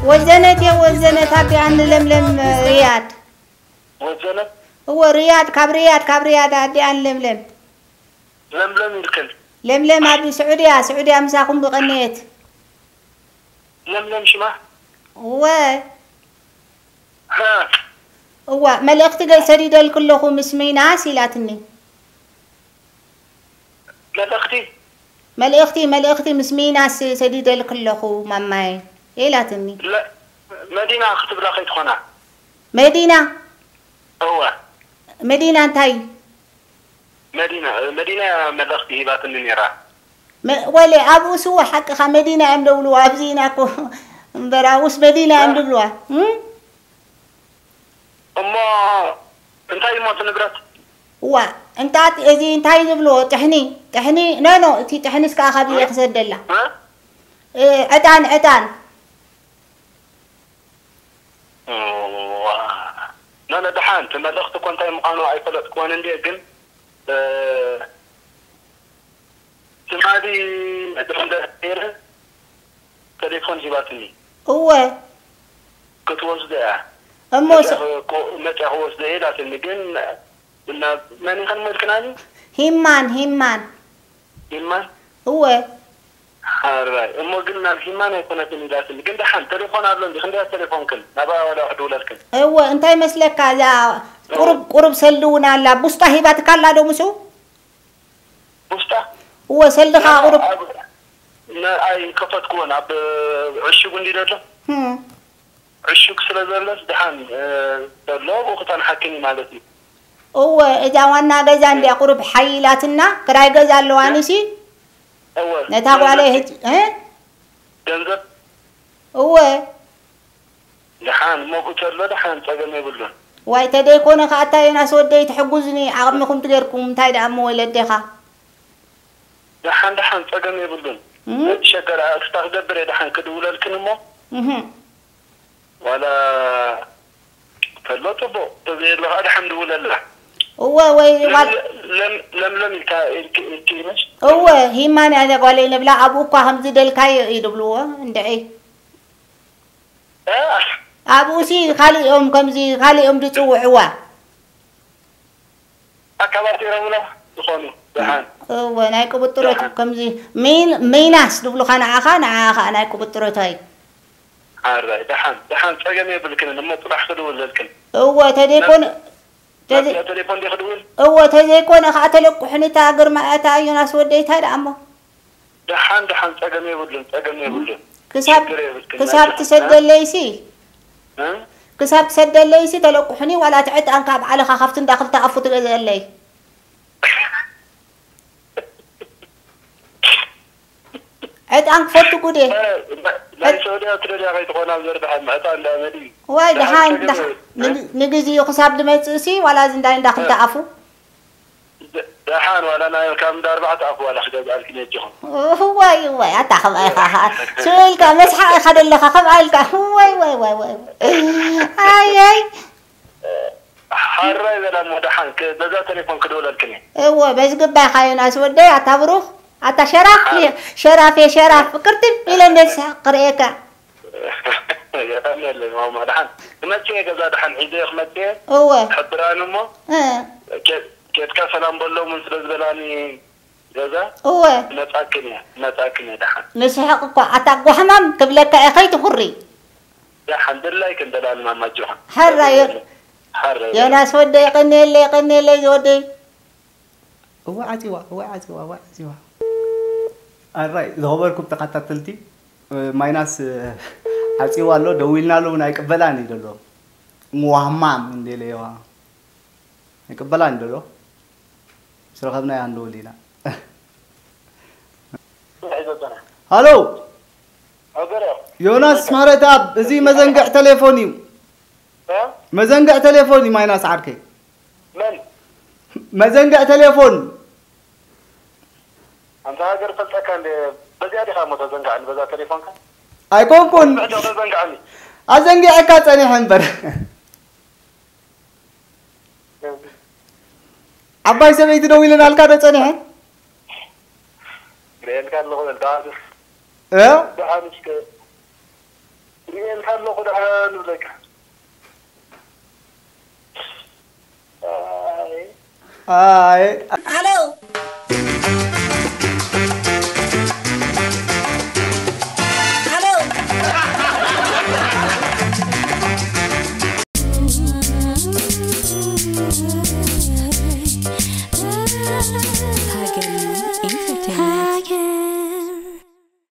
ወዘነት እየ ወዘነት ኣዲኣን ለምለም ሪያድ። ወዘነት? እወ ሪያድ፣ ካብ ሪያድ፣ ካብ ሪያድ ኣዲኣን ለምለም። ለምለም ኢልክን? ለምለም ኣብ ስዑድያ፣ ስዑድያ ምሳኹም ዝቐነየት። ለምለም ሽማ? እወ። ሃ። እዋ፣ መልእኽቲ ገ-፣ ሰዲደልኪ ኣለኹ ምስ ሚናስ ኢላትኒ። መልእኽቲ? መልእኽቲ፣ መልእኽቲ ምስ ሚናስ ሰዲደልኪ ኣለኹ ማማየ ኢላትኒ። ለ-፣ መዲና ክትብላ ከይትኾና? መዲና? እወ። መዲና እንታይ? መዲና፣ መዲና እያ መልእኽቲ ሂባትኒ ነይራ። መ-፣ ወለ ኣብኡስ እወ ሓቅኻ መዲና እዮም ደብልዋ። ኣብዚ ኢና እኮ እምበር ኣብኡስ መዲና እዮም እ? ድብልዋ። እም? እሞ እንታይ እሞ እቲ ንብረት? እዋ፣ እንታት እዚ እንታይ ዝብልዎ? ጥሕኒ፣ ጥሕኒ፣ ኖ፣ ኖ፣ እቲ ጥሕኒስ ከኣ ካብ እ? ክሰደላ። እ? እ፣ ዕጣን፣ ዕጣን። እዋ። ኖ፣ ኖ፣ ደሓን፣ እቲ መልእኽቲ እኮ እንታይ ምዃኑ ኣይፈለጥክዎን እንድየ፣ ግን፣ እ፣ ትማሊ መድረኽ እንደ ነይረ፣ ቴሌፎን ሂባትኒ። እወ። ክትወስዶ እያ። እሞ መጽያ ስ- ክወ-፣ መጽያ ክወስዶ እየ ኢላትኒ፣ ግን ናብ መን ኢኸን መልክናኒ? ሂማን፣ ሂማን። ሂማን? እወ። ሓራይ። እሞ ግን ናብ ሂማን ኣይኮነትን ኢላትኒ። ግን ደሓን ቴሌፎን ኣሎ እንዲ፣ ክንደያ ቴሌፎንክን? ናብኣ ዋላ ክድውለልክን? እወ፣ እንታይ መስለካ፣ እዛ እወ። ቁሩብ፣ ቁሩብ ሰልዲ እውን ኣላ። ቡስጣ ሂባትካ ኣላ ዶ ምስኡ? ውስጣ እወ፣ ሰልድኻ ኣነ ኣቑርብ። ኣብ፣ ነ-፣ ኣይከፈትኩዎን። ኣብ ዕሹግ እንዲ ዘሎ? ህም። ዕሹግ ስለ ዘሎስ ደሓን፣ እ፣ ዘሎ ኣብኡ ክጸንሓክን እዩ ማለት እዩ። እወ፣ እዛ ዋና ገዛ እንድያ ቁሩብ ሓይላትና፣ ክራይ ገዛ ኣለዋኒሲ። እወ፣ ነታ ጓለይ ገንዘብ ህጅ-፣ እ? ገንዘብ? እወ። ደሓን፣ እሞ ብተሎ ደሓን፣ ጸገም የብሉን። ዋይ፣ ተደይኮነ ከኣ፣ እታ ዮናስ ወደይ፣ ትሕጉዝኒ፣ ዓቕምኹም ትገርኩም፣ እንታይ ደኣ እሞ ወለዴኻ። ደሓን፣ ደሓን፣ ጸገም የብሉን። እም? ነቲ ሸገር ኣእትታ ክገብር እየ፣ ደሓን ክድውለልክን እሞ። እህ። ዋላ ተሎ ጽቡቕ፣ ተዘየሎ ከኣ ደሓን ድውለላ። እወ፣ ወይ፣ ለም-፣ ዋል- ለም-፣ ለምለም ኢልካ፣ ኢልክ-፣ ኢልክ ይመሽ? እወ፣ ሂማን እያ እዛ ጓለይ ንብላ፣ ኣብኡ እኳ ከምዚ ደልካዮ እዩ ድብልዎ፣ እንድዒ። እ? ኣብኡሲ ካልእ እዮም ከምዚ፣ ካልእ እዮም ዝጽውዕዋ። ኣካባቢሮምና ዝኾኑ ደሓን። እወ፣ ናይ ቅብጥሮት ደሓን። ከምዚ ሚን-፣ ሚናስ ዝብሉኻ ንዓኻ፣ ንዓኻ ከኣ ናይ ቅብጥሮታይ። ሓራይ፣ ደሓን፣ ደሓን፣ ጸገም የብልክንን፣ እሞ ጽባሕ ክድውለልክን። እወ፣ ተደይኮነ፣ ናብ፣ ናብ ተዘይ-፣ ቴሌፎን ዲኺ ክድውል? እወ፣ ተዘይኮነ ከኣ ተለቁሕኒ እታ ግርማ፣ እታ ዮናስ ወደይ፣ እንታይ ደኣ እሞ? ደሓን፣ ደሓን፣ ጸገም የብሉን፣ ጸገም የብሉን። ክሳብ፣ ሽግር የብልክን፣ ክሳብ ናይ ትሰደለይሲ፣ እ? ክሳብ ትሰደለይሲ ተለቁሕኒ፣ ዋላ እቲ ዕጣን ካብ ዓለኻ ካብቲ እንዳ ክልተ ኣፉ ትገዝአለይ። ዕጣን ክፈቱ ጉዴ። እ፣ ናይ ዕጥ- ሰዑድያ ትደልያ ከይትኾና ዘርብሐ ምዕጣ እንዳ መዲ። ዋይ፣ ደሓን ደሓን፣ ጸገም ደሓን። የብሉን። ንግ-፣ ንግዜኡ ክሳብ ዝመጽእሲ፣ ዋላ እዚ እንዳ፣ እንዳ ክልተ እ። ኣፉ። ደ-፣ ደሓን ዋላ ናይ ካብ እንዳ ኣርባዕተ ኣፉ ዋላ ክገዝኣልኪ ነጀኹም። እዋይ፣ እዋይ፣ ኣታ ከምኣ ኢኻ ኸኣ። ስቕ ኢልካ መስሓቕ ኢኻ ዘለኻ፣ ከምኣ ኢልካ። እዋይ፣ ዋይ፣ ዋይ፣ ዋይ። ኣይ፣ ኣይ። ሓራይ በላ እሞ ደሓን ክ-፣ በዛ ቴሌፎን ክድውለልክን እየ። እወ፣ በዚ ግባይ ኢኻ ዮናስ ወደይ፣ ኣታ ብሩኽ፣ ኣታ ሸራፍ፣ ሓር- ሸራፍ፣ ሸራፍ፣ ቅርጥም ኢለ እንደሳ ክርእየካ። የቐንየለይ ማማ፣ ደሓን ክመጽእ እየ፣ ገዛ ደሓን ሒዘ እየ ክመጽእ እየ። እወ። ሕብራን እሞ፣ እ። ኬ-፣ ኬድካ ሰላም በሎም እውን ስለ ዝበላኒ ገዛ፣ እወ። ክመጻክን እየ፣ ክመጻክን እየ ደሓን። ንስሕቕ እኳ፣ ኣታ ጓሕማም ክብለካ እየ፣ ከይትኹሪ። ደሓን፣ ድላይክን ደላኒ ማማ፣ ኣጆኽን። ሓራይ፣ ሓራይ፣ ዮናስ ወደይ፣ የቐንየለይ፣ የቐንየለይ ዝወደይ። እወ ዓጺዋ፣ እወ ዓጺዋ፣ እወ ዓጺዋ። ኣራይ፣ ዝኸበርኩም ተኸታተልቲ፣ እ፣ ማይናስ፣ እ፣ ዓጺዋ ኣሎ፣ ደዊልናሉ እውን ኣይቅበላን እዩ ዘሎ። ዋማም እንዴለየዋ። ኣይቅበላን እዩ ዘሎ። ምስ ረኸብናያ ክንድውል ኢና። ሃሎ። ዮናስ ማረትኣብ፣ እዚ መዘንግዕ ቴሌፎን እዩ። እ? መዘንግዕ ቴሌፎን እዩ ማይናስ ዓርከይ። መን? መዘንግዕ ቴሌፎን። ኣንታ ሃገር ፈልጠካ እንደ በዚኣ ዲኻ እሞ ተዘንግዓኒ በዛ ቴሌፎንካ? ኣይኮንኩን። ብሕቶ ተዘንግዓኒ። ኣዘንጊዐካ ጸኒሐ እምበር። ዓባይ ሰበይቲ ደዊለናልካ ዶ ጸኒሐን? ርእየልካ ኣለኹ በል፣ ደሓን። እ? ደሓን እስከ እንታይ ኣለኹ ደኣ ንብለካ። ኣይ ኣይ